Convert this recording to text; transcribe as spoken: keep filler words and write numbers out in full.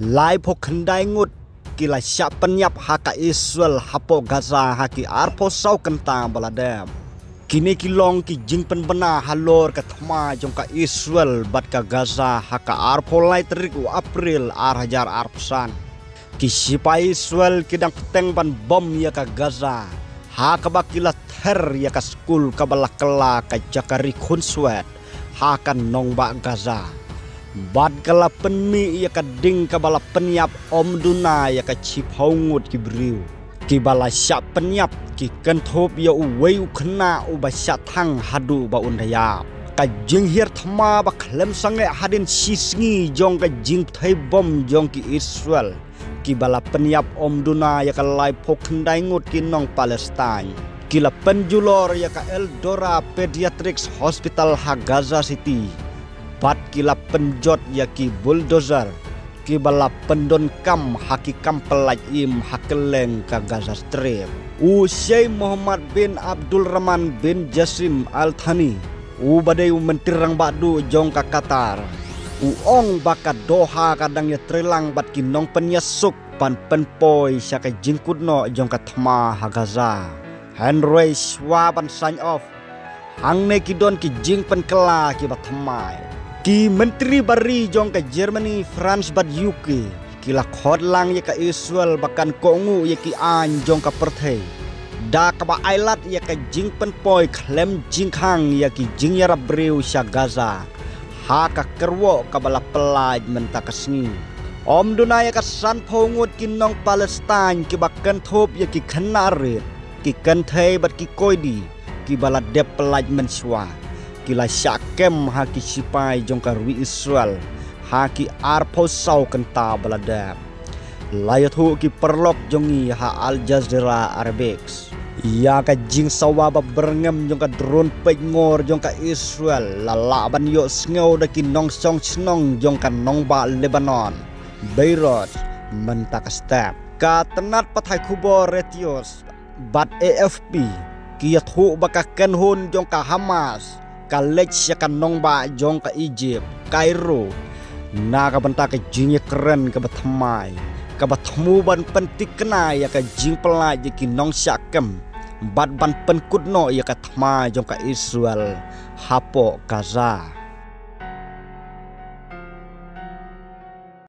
Laiphew khyndai ngut ki la shah pynïap ha ka Israel hapoh Gaza ha ki arphew saw kynta ba la dep. Kine ki long ki jingpynbna halor ka thma jong ka Israel bad ka Gaza ha ka arphew lai tarik u April ar hajar arphew san. Ki sipai Israel ki dang bteng ban bom ïa ka Gaza, ha kaba ki la ther ïa ka skul kaba la kylla ka jaka ri khunswet ha ka nongbah Gaza. Bad ka la pynmih ïa ka ding kaba la pynïap, ym duna ïa ka shiphew ngut ki briew. Kiba la shah pynïap ki kynthup ïa uwei u khynnah uba shah thang haduh ba un da ïap. Ka jinghiar thma ba khlem sangeh hadien shi sngi jong ka jingpyrthei bom jong ki Israel, kiba la pynïap ym duna ïa ka laiphew khyndai ngut ki nong Palestine. Ki la pynjulor ïa ka Eldora Pediatrics Hospital ha Gaza City bad ki la pynjot ïa ki bulldozer kiba la pyndonkam ha ki kam pyllait im ha kylleng ka Gaza Strip. U Sheikh Mohammed bin Abdulrahman bin Jassim Al Thani, uba dei u Myntri Rangbah Duh jong ka Qatar, u ong ba ka Doha ka dang ïatreilang bad ki nongpynïasuk ban pynpoi sha ka jingkut noh jong ka thma ha Gaza. Hynrei shuwa ban sign off, hangne ki don ki jingpynkylla kiba thymmai. Ki myntri bari jong ka Germany, France bad U K ki la khot lang ïa ka Israel ba kan kohnguh ïa ki aiñ jong ka pyrthei, da kaba ailad ïa ka jingpynpoi khlem jingkhang ïa ki jingïarap briew sha Gaza ha ka kyrwoh kaba la pyllait mynta ka sngi. Ym duna ïa ka sanphew ngut ki nong Palestine kiba kynthup ïa ki khynnah rit, ki kynthei bad ki koidi kiba la dep pyllait mynshuwa, ki la shah kem ha ki sipai jong ka ri Israel ha ki arphew saw kynta ba la dep. La ïathuh ki paralok jong ngi ha Al Jazeera Arabic, ïa ka jingsawa ba byrngem jong ka drone peitngor jong ka Israel la lah ban ïohsngew da ki nongshong shnong jong ka nongbah Lebanon, Beirut, mynta ka step. Ka tnat pathai khubor Reuters bad A F P ki ïathuh ba ka kynhun jong ka Hamas ka leit sha ka nongbah jong ka Egypt, Cairo, na ka bynta ka jingïakren kaba thymmai, kaba thmu ban pynthikna ïa ka jingpyllait ïa ki nongshah kem bad ban pynkut noh ïa ka thma jong ka Israel hapoh Gaza.